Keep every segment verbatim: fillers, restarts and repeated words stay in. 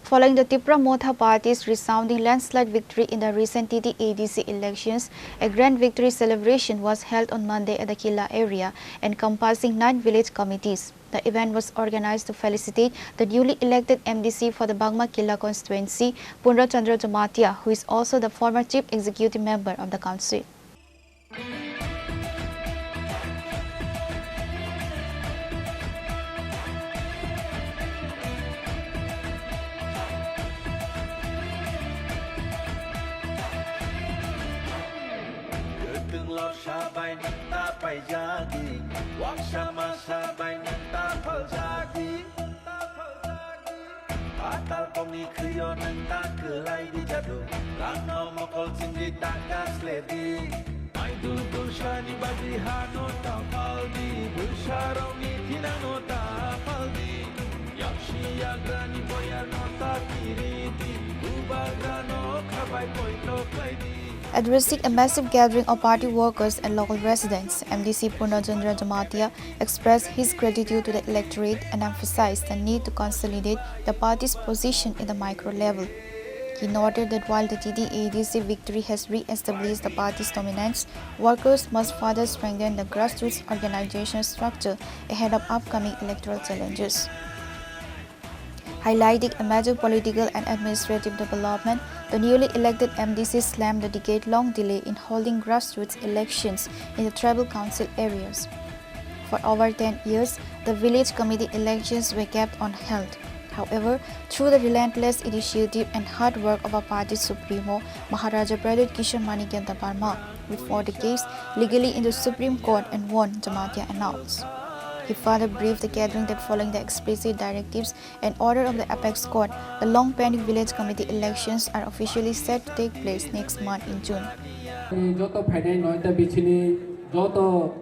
Following the Tipra Motha Party's resounding landslide victory in the recent T T A D C elections, a grand victory celebration was held on Monday at the Killa area, encompassing nine village committees. The event was organized to felicitate the newly elected M D C for the Bagma Killa constituency, Purna Chandra Jamatia, who is also the former chief executive member of the council. Kwthwng lorsa bai nwng ta paijadi, waksa masa bai nwng ta phaljadi. Patal kokni khwio nwng ta kwlai di jadu, rangno mokol chimri ta kasle di. Maidul tulsani bagwi hano ta phaldi, bwsarokni thinangno ta phaldi. Yaksi yagrani boyarno ta kiridi, bubagrano khabai poito khlaidi. Addressing a massive gathering of party workers and local residents, M D C Purna Chandra Jamatia expressed his gratitude to the electorate and emphasized the need to consolidate the party's position in the micro level. He noted that while the T T A D C victory has re-established the party's dominance, workers must further strengthen the grassroots organization structure ahead of upcoming electoral challenges. Highlighting a major political and administrative development, the newly elected M D C slammed the decade-long delay in holding grassroots elections in the tribal council areas. For over ten years, the village committee elections were kept on hold. However, through the relentless initiative and hard work of our party supremo, Maharaja Pradyut Kishore Manikya Debbarma, we fought the case legally in the Supreme Court and won, Jamatia announced. He further briefed the gathering that following the explicit directives and order of the apex court, the long pending village committee elections are officially set to take place next month in June. Joto phainai noita bichini joto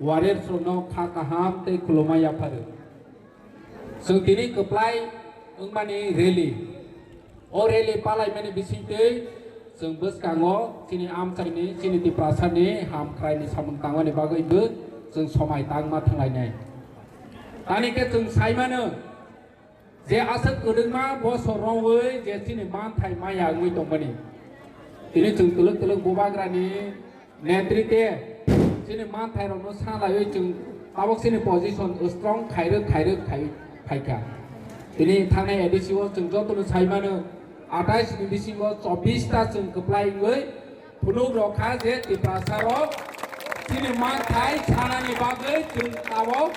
warriors rokno kha kaham tei khulumma yapharu. Chwng tini kwplai wngmani rally. O rally palaimani bisingtwi chwng bwskango chini amchaini, chini Tiprasani hamkraini samung tangmani bagwibo chwng somai tangma thanglainai. Tani khe chwng saimano je aswk kwrwngma bosor romwi je chini manthai maya wngwi tongmani. Tini chwng twlwk twlwk bubagrani Netrite, chini manthairokno salaiwi chwng tabok chini position strong khairwk khairwk khai phaikha. Tini thangnai A D C o chwng jotono saimano, atais ni bisingo chobbish ta chwng kwplai wngwi phunuk rokha je Tiprasa rok chini manthai sanani bagwi chwng tabok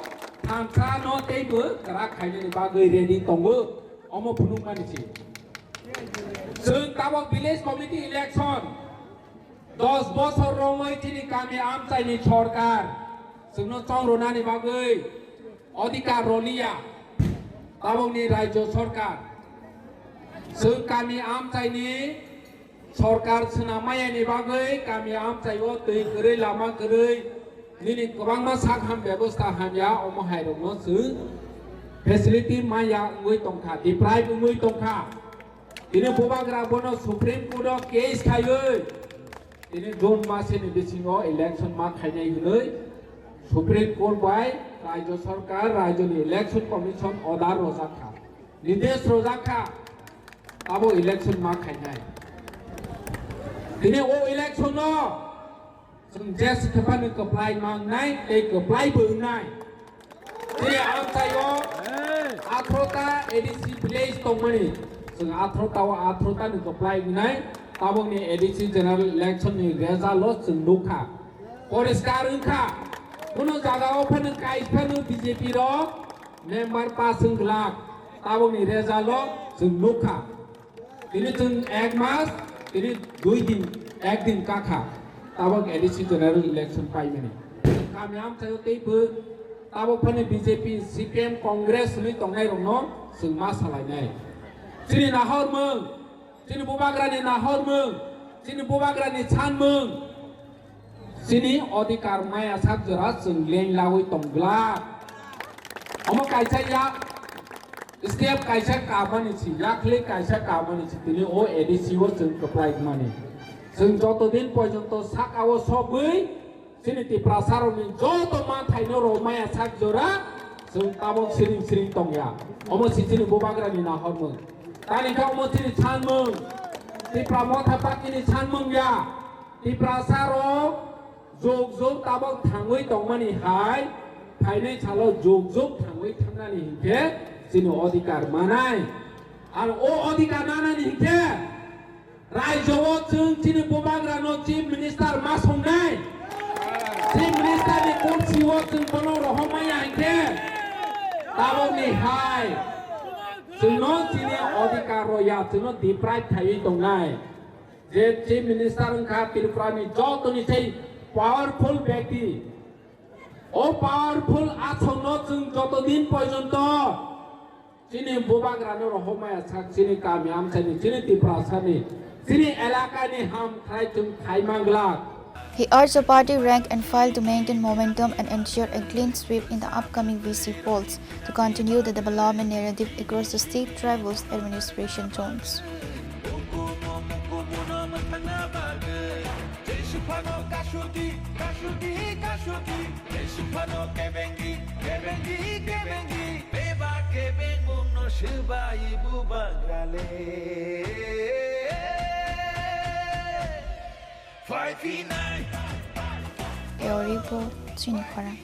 thansa no teibo kwrak khainani bagwi ready tongo, omo phunukmani se. Chwng tabok village committee election, dos bosor romwi chini kami amchaini sorkar chwngno chongrwnani bagwi odhikar rwliya tabokni rajyo sorkar. Chwng kami amchaini sorkar swnam mayani bagwi kami amchaio twi kwrwi, lama kwrwi, nini kwbangma sak ham bebosta hamya, omo hairokno chwng facility maya wngwi tongkha, deprive wngwi tongkha. Tini bubagra bono Supreme Court o case khaiwi tini June masini bisingo election ma khainai hwnwi Supreme Court bai Rajya Sarkar, Rajyoni Election Commission order rojak kha, nidesh rojak kha, abo election ma khainai. Tini o election no Chwng je se thephano kwplai mangnai tei kwplai bo wngnai. Tei amchaio athro ta A D C village tongmani. Chwng athro ta o athro ta ni kwplai wngnai. Tabokni A D C general election ni result o chwng nukha. Poriskar wngkha. Kuno jaga o phano kai phano B J P rok member pass wng glak. Tabokni result o chwng nukha. Tini chwng ek mas, tini dui din, ek din kakha. Tabok A D C general election paimani. Kami amchaio teibo tabok phani B J P, C P M, Congress hwnwi tongnairokno chwng ma salainai. Chini nahormung, chini bubagrani nahormung, chini bubagrani sanmung. Chini odhikar maya sak jora chwng leng lawi tong glak. Omo kaisa yak step kaisa kamani si, yakli kaisa kamani si, tini o A D C o chwng kwplai mani. Chwng joto din porjonto saka o sogwi chini Tiprasa rokni joto manthai no rw maya sak jora chwng tabok siring siring tongya. Omo si chini bubagrani nahormung. Tani kok mo chini sanmung, Tipra Motha Party ni sanmung ya, Tiprasa rok jog jog tabok thangwi tongmani hai, phainai salo jog jog thangwi thangnani hinkhe chini odhikar manai. Ar o odhikar manani hinkhe, Raijo o chwng chini bubagrano Chief Minister ma songnai. Chief Minister ni kursi o chwng bono rohormaya hinkhe tabokni hai chwngno chini odhikar rwya, chwngno deprive khaiwi tongnai. Je Chief Minister wngkha Tripura ni jotoni sei powerful byakti. O powerful asokno chwng joto din porjonto chini bubagrano rohormaya sak chini kami amchaini, chini Tiprasani, chini elakani ham khlai chwng khai manglak. He urged the party rank and file to maintain momentum and ensure a clean sweep in the upcoming V C polls to continue the development narrative across the state tribal administration zones. Eori bo chini khorang.